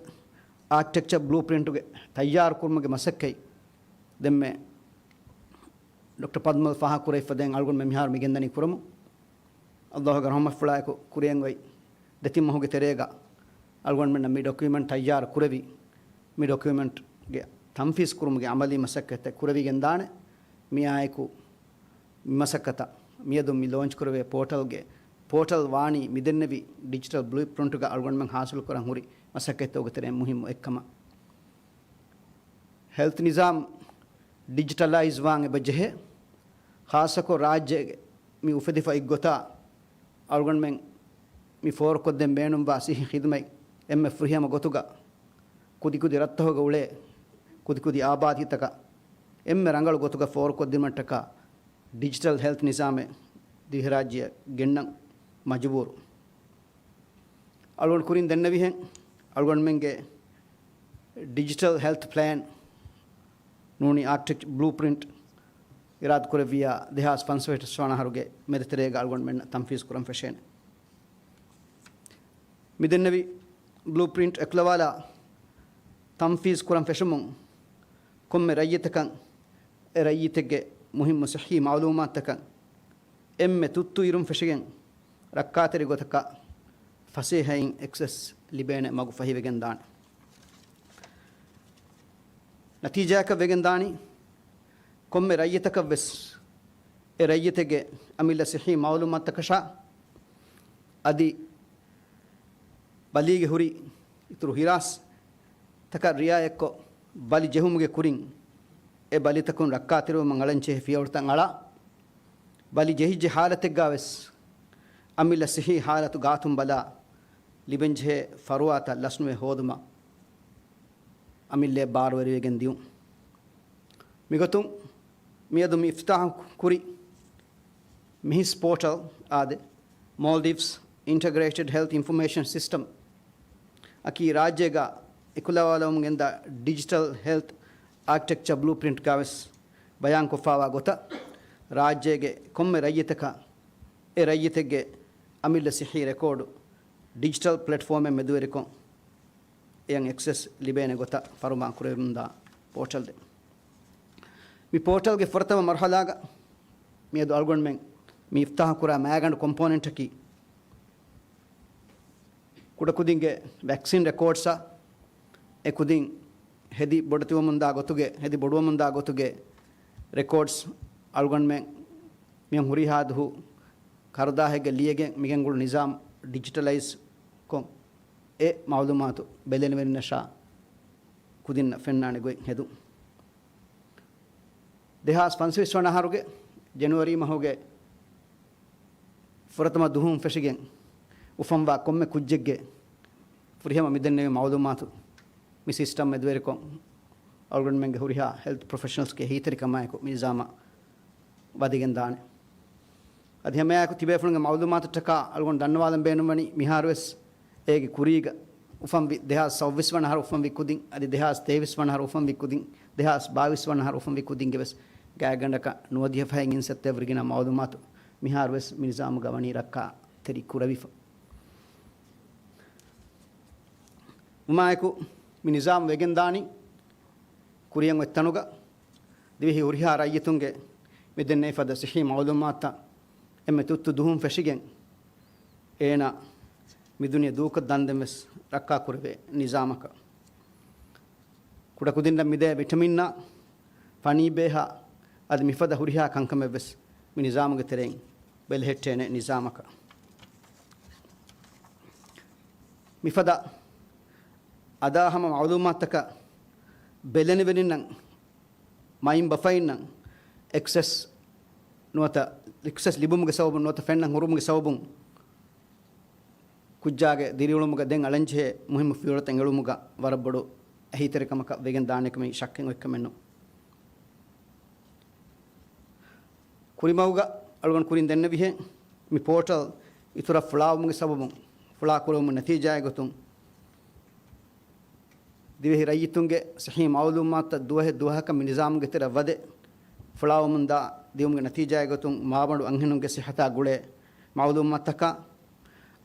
އާކިޓެކްޗަ ބްލޫޕްރިންޓުގެ ތައްޔާރުކުރުމުގެ މަސައްކަތް ދެންމެ ޑޮކްޓަރ ފަޟްލު ފާހަގަކުރެވިފަދައިން އަޅުގަނޑުމެން މިހާރު މިގެންދަނީ ކުރަމުން. އައްލާހުގެ ރަޙުމަތްފުޅާއެކު ކުރިއަށް އޮތް ދެތިން މަހުގެ ތެރޭގަ އަޅުގަނޑުމެންނަށް މި ޑޮކިއުމެންޓް ތައްޔާރު ކުރެވި، މި ޑޮކިއުމެންޓްގެ ތަންފީޒް ކުރުމުގެ ޢަމަލީ މަސައްކަތްތައް ކުރެވިގެންދާނެ. މިއާއެކު މި މަސައްކަތަށް މިއަދު މި ލޯންޗް ކުރެވޭ ޕޯޓަލްގެ ޕޯޓަލް ވާނީ މިދެންނެވި ޑިޖިޓަލް ބްލޫޕްރިންޓުގަ އަޅުގަނޑުމެން ހާސިލު ކުރަން ހުރި މަސައްކަތްތަކުގެ ތެރެއިން މުހިއްމު އެއްކަމަށް. ހެލްތު ނިޒާމް ޑިޖިޓަލައިޒް ވާން އެބަ ޖެހޭ. ޚާއްޞަކޮށް ރާއްޖޭގެ މި އުފެދިފަ އޮތްގޮތާ އަޅުގަނޑުމެން މި ފޯރުކޮށްދޭން ބޭނުންވާ ސިއްހީ ޚިދުމަތް އެންމެ ފުރިހަމަ ގޮތުގަ ކުދިކުދި ރަށްތަކުގަ އުޅޭ ކުދިކުދި އާބާދީތަކަށް އެންމެ ރަނގަޅު ގޮތުގަ ފޯރުކޮށްދިނުމަށްޓަކާ ޑިޖިޓަލް ހެލްތު ނިޒާމެއް ދިވެހިރާއްޖެއަށް ގެންނަން މަޖުބޫރު. އަޅުގަނޑު ކުރިން ދެންނެވިހެން، އަޅުގަނޑުމެންގެ ޑިޖިޓަލް ހެލްތު ޕްލޭން ނޫނީ އާކިޓެކްޗަ ބްލޫޕްރިންޓް އިރާދަކުރެއްވިއްޔާ ދެހާސް ފަންސަވީހަށް ވަނަ އަހަރުގެ މެދުތެރޭގަ އަޅުގަނޑުމެންނަށް ތަންފީޒް ކުރަން ފެށޭނެ. މިދެންނެވި ބްލޫޕްރިންޓް އެކުލަވާލާ ތަންފީޒް ކުރަން ފެށުމުން ކޮންމެ ރައްޔިތަކަށް އެ ރައްޔިތެއްގެ މުހިއްމު ޞިއްޙީ މަޢުލޫމާތުތަކަށް އެންމެ ތުއްތު އިރުން ފެށިގެން ރައްކާތެރި ގޮތަކަށް ފަސޭހައިން އެކްސެސް ލިބޭނެ މަގު ފަހިވެގެން ދާނެ. ނަތީޖާއަކަށް ވެގެން ދާނީ، ކޮންމެ ރައްޔިތަކަށް ވެސް އެ ރައްޔިތެއްގެ އަމިއްލަ ޞިއްޙީ މަޢުލޫމާތުތަކަށާ އަދި ބަލީގެ ހުރި އިތުރު ހިރާސްތަކަށް ރިޢާޔަތްކޮށް، ބަލި ޖެހުމުގެ ކުރިން އެ ބަލިތަކުން ރައްކާތެރިވުމަށް އަޅަންޖެހޭ ފިޔަވަޅުތައް އަޅާ، ބަލި ޖެހިއްޖެ ޙާލަތެއްގަ ވެސް އަމިއްލަ ޞިއްޙީ ޙާލަތު ގާތުން ބަލާ، ލިބެންޖެހޭ ފަރުވާތައް ލަސްނުވެ ހޯދުމަށް އަމިއްލައަށް ބާރުވެރިވެގެން ދިޔުން. މިގޮތުން މިއަދު މި އިފްތިތާޙު ކުރި މިހިސް ޕޯޓަލް އާދެ، މޯލްޑިވްސް އިންޓަގްރޭޓެޑް ހެލްތް އިންފޮމޭޝަން ސިސްޓަމް އަކީ ރާއްޖޭގަ އެކުލަވާލަވަމުން ގެންދާ ޑިޖިޓަލް ހެލްތް އާކިޓެކްޗަ ބްލޫޕްރިންޓްގަވެސް ބަޔާންކޮށްފާވާ ގޮތަށް، ރާއްޖޭގެ ކޮންމެ ރައްޔިތަކަށް އެ ރައްޔިތެއްގެ އަމިއްލަ ސިއްހީ ރެކޯޑު ޑިޖިޓަލް ޕްލެޓްފޯމެއް މެދުވެރިކޮށް، އެޔަށް އެކްސެސް ލިބޭނެ ގޮތަށް ފަރުމާން ކުރެވެމުންދާ ޕޯޓަލްއެއް. މި ޕޯޓަލްގެ ފުރަތަމަ މަރުހަލާގަ މިއަދު އަޅުގަނޑުމެން މި އިފްތިތާޙު ކުރާ މައިގަނޑު ކޮމްޕޯނެންޓަކީ، ކުޑަކުދިންގެ ވެކްސިން ރެކޯޑްސްއާ އެ ކުދިން ހެދި ބޮޑެތިވަމުންދާ ގޮތުގެ، ހެދި ބޮޑުވަމުންދާ ގޮތުގެ ރެކޯޑްސް އަޅުގަނޑުމެން މިއަން ހުރިހާ ދުހު ކަރުދާހެއްގަ ލިޔެގެން މިގެންގުޅު ނިޒާމް ޑިޖިޓަލައިޒް ކޮށް، އެ މައުލޫމާތު ބެލެނިވެރިންނަށާ ކުދިންނަށް ފެންނާނެ ގޮތް ހެދުން. ދެހާސް ފަންސަވީސް ވަނަ އަހަރުގެ ޖެނުއަރީ މަހުގެ ފުރަތަމަ ދުހުން ފެށިގެން އުފަންވާ ކޮންމެ ކުއްޖެއްގެ ފުރިހަމަ މިދެންނެވި މައުލޫމާތު މި ސިސްޓަމް މެދުވެރިކޮށް، އަޅުގަނޑުމެންގެ ހުރިހާ ހެލްތް ޕްރޮފެޝަނަލްސްގެ އެހީތެރިކަމާއެކު މި ނިޒާމަށް ވަދެގެން ދާނެ. އަދި ހަމައެއާއެކު ތިބޭފުޅުންގެ މައުލޫމާތަށްޓަކާ އަޅުގަނޑު ދަންނަވާލަން ބޭނުންވަނީ، މިހާރުވެސް އޭގެ ކުރީގަ އުފަންވި ދެހާސް ސައުވީސް ވަނަ އަހަރު އުފަންވި ކުދިން، އަދި ދެހާސް ތޭވީސް ވަނަ އަހަރު އުފަންވި ކުދިން، ދެހާސް ބާވީސް ވަނަ އަހަރު އުފަންވި ކުދިންގެ ވެސް ގާތްގަނޑަކަށް ނުވަދިހަ ފަހެއް އިން ސަތޭކަ ވަރުގެ ގިނަ މައުލޫމާތު މިހާރުވެސް މި ނިޒާމުގަ ވަނީ ރައްކާތެރި ކުރެވިފަ. ވުމާއެކު، މި ނިޒާމް ވެގެންދާނީ ކުރިއަށް އޮތް ތަނުގަ ދިވެހި ހުރިހާ ރައްޔިތުންގެ މި ދެންނެވި ފަދަ ސިއްހީ މައުލޫމާތުތައް އެންމެ ތުއްތު ދުހުން ފެށިގެން، އޭނާ މި ދުނިޔެ ދޫކޮށް ދަންދެން ވެސް ރައްކާ ކުރެވޭ ނިޒާމަކަށް. ކުޑަކުދިންނަށް މިދޭ ވިޓަމިންއާ، ފަނީބޭހާ، އަދި މިފަދަ ހުރިހާ ކަންކަމެއް ވެސް މި ނިޒާމުގެ ތެރެއިން ބެލެހެއްޓޭނެ ނިޒާމަކަށް. މިފަދަ އަދާ ހަމަ މައުލޫމާތަކަށް ބެލެނިވެރިންނަށް، މައިންބަފައިންނަށް އެކްސެސް ނުވަތަ، އެކްސެސް ލިބުމުގެ ސަބަބުން ނުވަތަ ފެންނަން ހުރުމުގެ ސަބަބުން ކުއްޖާގެ ދިރިއުޅުމުގަ ދެން އަޅަންޖެހޭ މުހިއްމު ފިޔަވަޅުތައް އެޅުމުގަ ވަރަށް ބޮޑު އެހީތެރިކަމަކަށް ވެގެން ދާނެކަމީ ޝައްކެއް އޮތްކަމެއް ނޫން. ކުރިމަގުގަ އަޅުގަނޑު ކުރިން ދެންނެވިހެން، މި ޕޯޓަލް އިތުރަށް ފުޅާވުމުގެ ސަބަބުން، ފުޅާ ކުރެވުމުގެ ނަތީޖާއެއް ގޮތުން، ދިވެހި ރައްޔިތުންގެ ސިއްހީ މައުލޫމާތުތައް ދުވަހެއް ދުވަހަކަށް މި ނިޒާމުގެ ތެރެއަށް ވަދެ، ފުޅާވަމުންދާ ދިއުމުގެ ނަތީޖާއެއް ގޮތުން، މާބަނޑު އަންހެނުންގެ ސިއްހަތާ ގުޅޭ މައުލޫމާތުތަކާ،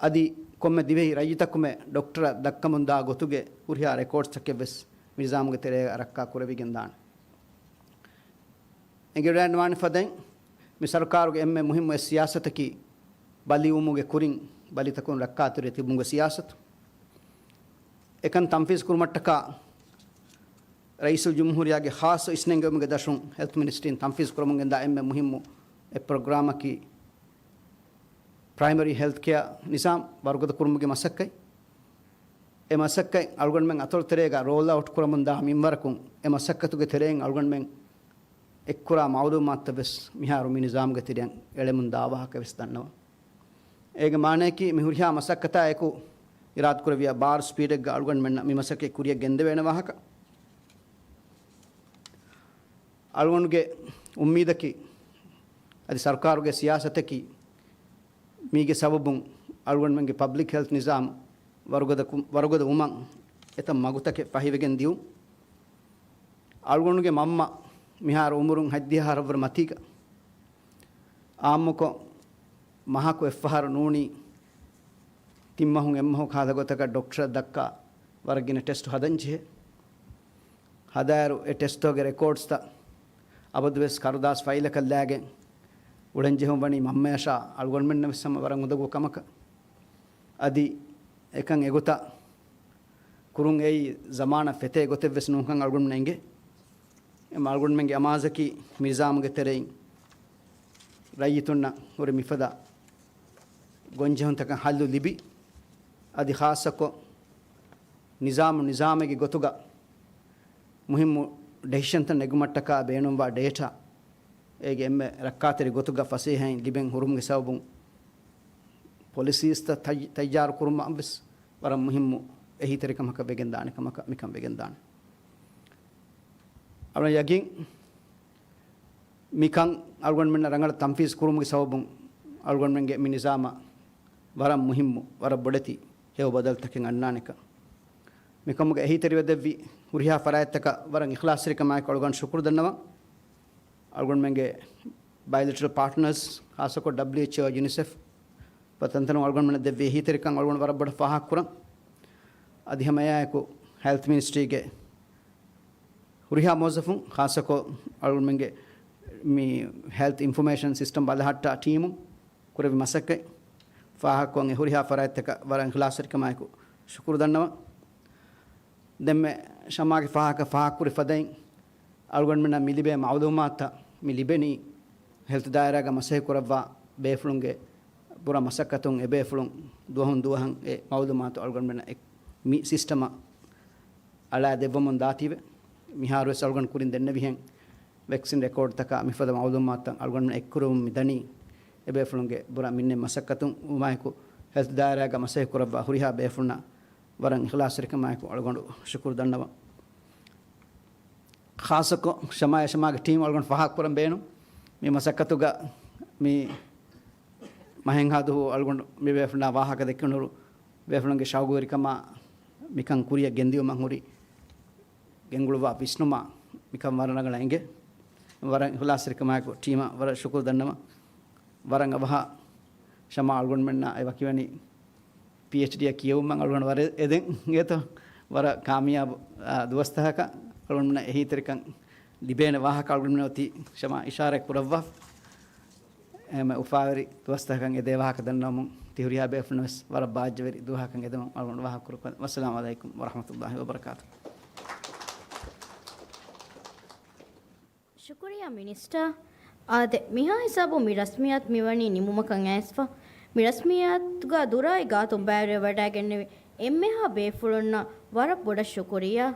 އަދި ކޮންމެ ދިވެހި ރައްޔިތަކުމެ ޑޮކްޓަރަށް ދައްކަމުންދާ ގޮތުގެ ހުރިހާ ރެކޯޑްސްތަކެއް ވެސް މި ނިޒާމުގެ ތެރޭގަ ރައްކާ ކުރެވިގެންދާނެ. އެނގިވަޑައިގަންނަވާނެ ފަދައިން، މި ސަރުކާރުގެ އެންމެ މުހިއްމު އެއް ސިޔާސަތަކީ ބަލިވުމުގެ ކުރިން ބަލިތަކުން ރައްކާތެރި ތިބުމުގެ ސިޔާސަތު. އެކަން ތަންފީޒު ކުރުމަށްޓަކާ ރައީސުލްޖުމްހޫރިއްޔާގެ ޚާއްޞަ އިސްނެންގެވުމުގެ ދަށުން ހެލްތު މިނިސްޓްރީން ތަންފީޒު ކުރަމުން ގެންދާ އެންމެ މުހިއްމު އެއް ޕްރޮގްރާމަކީ ޕްރައިމަރީ ހެލްތް ކެއާ ނިޒާމް ވަރުގަދަ ކުރުމުގެ މަސައްކަތް. އެ މަސައްކަތް އަޅުގަނޑުމެން އަތޮޅު ތެރޭގަ ރޯލް އައުޓް ކުރަމުންދާ މިންވަރަކުން، އެ މަސައްކަތުގެ ތެރެއިން އަޅުގަނޑުމެން އެއްކުރާ މައުލޫމާތުތައް ވެސް މިހާރު މި ނިޒާމުގެ ތެރެއިން އެޅެމުން ދާ ވާހަކަ ވެސް ދަންނަވަން. އޭގެ މާނަޔަކީ މި ހުރިހާ މަސައްކަތާ އެކު އިރާދަކުރެއްވިޔާ ބާރު ސްޕީޑެއްގަ އަޅުގަނޑުމެންނަށް މި މަސައްކަތް ކުރިއަށް ގެންދެވޭނެ ވާހަކަ. އަޅުގަނޑުގެ އުއްމީދަކީ އަދި ސަރުކާރުގެ ސިޔާސަތަކީ މީގެ ސަބަބުން އަޅުގަނޑުމެންގެ ޕަބްލިކް ހެލްތް ނިޒާމް ވަރުގަދަ ކު-، ވަރުގަދަ ވުމަށް އެތައް މަގުތަކެއް ފަހިވެގެން ދިޔުން. އަޅުގަނޑުގެ މަންމަ މިހާރު އުމުރުން ހަތްދިހަ އަހަރަށްވުރެ މަތީގަ، އާއްމުކޮށް މަހަކު އެއްފަހަރު ނޫނީ ތިން މަހުން އެއްމަހު ކަހަލަ ގޮތަކަށް ޑޮކްޓަރަށް ދައްކާ ވަރަށް ގިނަ ޓެސްޓު ހަދަން ޖެހޭ. ހަދާއިރު އެ ޓެސްޓުގެ ރެކޯޑްސްތައް އަބަދުވެސް ކަރުދާސް ފައިލަކަށް ލާގެން އުޅެން ޖެހުން ވަނީ މަންމަޔަށާ އަޅުގަނޑުމެންނަށް ވެސް ހަމަ ވަރަށް އުނދަގޫ ކަމަކަށް. އަދި އެކަން އެގޮތަށް ކުރުން އެއީ ޒަމާނަށް ފެތޭ ގޮތެއް ވެސް ނޫންކަން އަޅުގަނޑުމެން އެނގޭ. އެމަ އަޅުގަނޑުމެންގެ އަމާޒަކީ މި ނިޒާމުގެ ތެރެއިން ރައްޔިތުންނަށް ހުރި މިފަދަ ގޮންޖެހުންތަކަށް ހައްލު ލިބި، އަދި ޚާއްޞަކޮށް ނިޒާމު ނިޒާމެއްގެ ގޮތުގަ މުހިއްމު ޑެސިޝަންތައް ނެގުމަށްޓަކާ ބޭނުންވާ ޑޭޓާ އޭގެ އެންމެ ރައްކާތެރި ގޮތުގަ ފަސޭހައިން ލިބެން ހުރުމުގެ ސަބަބުން ޕޮލިސީސްތައް ތައް-، ތައްޔާރު ކުރުމަށް ވެސް ވަރަށް މުހިއްމު އެހީތެރިކަމަކަށް ވެގެން ދާނެ ކަމަކަށް މިކަން ވެގެން ދާނެ. އަޅުގަނޑަށް ޔަގީން މިކަން އަޅުގަނޑުމެންނަށް ރަނގަޅަށް ތަންފީޒު ކުރުމުގެ ސަބަބުން އަޅުގަނޑުމެންގެ މި ނިޒާމަށް ވަރަށް މުހިއްމު، ވަރަށް ބޮޑެތި ހެޔޮ ބަދަލުތަކެއް އަންނާނެކަން. މިކަމުގެ އެހީތެރިވެދެއްވި ހުރިހާ ފަރާތްތަކަށް ވަރަށް އިޚްލާޞްތެރިކަމާއެކު އަޅުގަނޑު ޝުކުރު ދަންނަވަން. އަޅުގަނޑުމެންގެ ބަޔޮލެޓްރަލް ޕާޓްނަރސް، ޚާއްޞަކޮށް ޑަބްލިއުއެޗްއޯ، ޔުނިސެފް ތަންތަނުން އަޅުގަނޑުމެންނަށް ދެއްވި އެހީތެރިކަން އަޅުގަނޑު ވަރަށް ބޮޑަށް ފާހަގަކުރަން. އަދި ހަމައެއާއެކު ހެލްތް މިނިސްޓްރީގެ ހުރިހާ މުވައްޒަފުން، ޚާއްޞަކޮށް އަޅުގަނޑުމެންގެ މި ހެލްތް އިންފޮމޭޝަން ސިސްޓަމް ބަލަހައްޓާ ޓީމުން ކުރެއްވި މަސައްކަތް ފާހަގަކޮށް އެ ހުރިހާ ފަރާތްތަކަށް ވަރަށް އިޚްލާޞްތެރިކަމާއެކު ޝުކުރު ދަންނަވަން. ދެންމެ ޝަމާގެ ފާހަގަ ފާހަގަކުރި ފަދައިން، އަޅުގަނޑުމެންނަށް މި ލިބޭ މަޢުލޫމާތުތައް މި ލިބެނީ ހެލްތު ދާއިރާގަ މަސައްކަތް ކުރައްވާ ބޭފުޅުންގެ ބުރަ މަސައްކަތުން އެބޭފުޅުން ދުވަހުން ދުވަހަށް އެ މަޢުލޫމާތު އަޅުގަނޑުމެންނަށް އެ-، މި ސިސްޓަމަށް އަޅާ ދެއްވަމުން ދާތީވެ. މިހާރުވެސް އަޅުގަނޑު ކުރިން ދެންނެވިހެން ވެކްސިން ރެކޯޑްތަކާ މިފަދަ މަޢުލޫމާތުތައް އަޅުގަނޑުމެން އެއްކުރެވުމުން މިދަނީ އެބޭފުޅުންގެ ބުރަ މިންނެ މަސައްކަތުން ވުމާއެކު، ހެލްތު ދާއިރާގަ މަސައްކަތް ކުރައްވާ ހުރިހާ ބޭފުޅުންނަށް ވަރަށް އިޚްލާޞްތެރިކަމާއެކު އަޅުގަނޑު ޝުކުރު ދަންނަވަން. ޚާއްޞަކޮށް ޝަމާ އެ ޝަމާގެ ޓީމް އަޅުގަނޑު ފާހަގަކުރަން ބޭނުން. މި މަސައްކަތުގަ މި މަހެއްހާ ދުވަހު އަޅުގަނޑު މި ބޭފުޅާ ވާހަކަ ދެއްކެވުނު ބޭފުޅުންގެ ޝައުގުވެރިކަމާ މިކަން ކުރިއަށް ގެންދިޔުމަށް ހުރި ގެންގުޅުއްވާ ވިސްނުމާ މިކަން ވަރަށް ރަނގަޅަށް އެނގޭ. ވަރަށް އިޚްލާޞްތެރިކަމާއެކު ޓީމަށް ވަރަށް ޝުކުރު ދަންނަވަން. ވަރަށް އަވަހަށް ޝަމާ އަޅުގަނޑުމެންނާ އެ ވަކިވަނީ ޕީއެޗްޑީއަށް ކިޔެވުމަށް އަޅުގަނޑު ވަރަށް އެދެން އިނގޭތޯ. ވަރަށް ކާމިޔާބު، އާ، ދުވަސްތަކަކަށް އަޅުގަނޑުމެންނަށް އެހީތެރިކަން ލިބޭނެ ވާހަކަ އަޅުގަނޑުމެން އޮތީ ޝަމާ އިޝާރާތް ކުރައްވާ. އެހެން އުފާވެރި ދުވަސްތަކަކަށް އެދޭ ވާހަކަ ދަންނަވަމުން ތި ހުރިހާ ބޭފުޅުން ވެސް ވަރަށް ބާއްޖަވެރި ދުވަހަކަށް އެދެމުން އަޅުގަނޑު ވާހަކަ ކުރައްވަން. ވައްސަލާމު ޢަލައިކުމް ވަރަޙްމަތުﷲި ވަބަރަކާތުހު. ޝުކުރިއްޔާ މިނިސްޓަރ. އާދެ، މިހާ ހިސާބުން މި ރަސްމިއްޔާތު މިވަނީ ނިމުމަކަށް އައިސްފަ. މި ރަސްމިއްޔާތުގަ ދުރާއި ގާތުން ބައިވެރިވެވަޑައިގެންނެވި އެންމެހާ ބޭފުޅުންނަށް ވަރަށް ބޮޑަށް ޝުކުރިއްޔާ.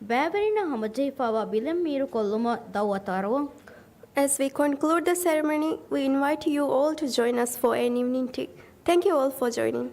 ބައިވެރިންނާ ހަމަޖެހިފައިވާ ބިލެއް މީރުކޮށްލުމަށް ދައުވަތު އަރުވަން. As we conclude the ceremony, we invite you all to join us for an evening tea. Thank you all for joining.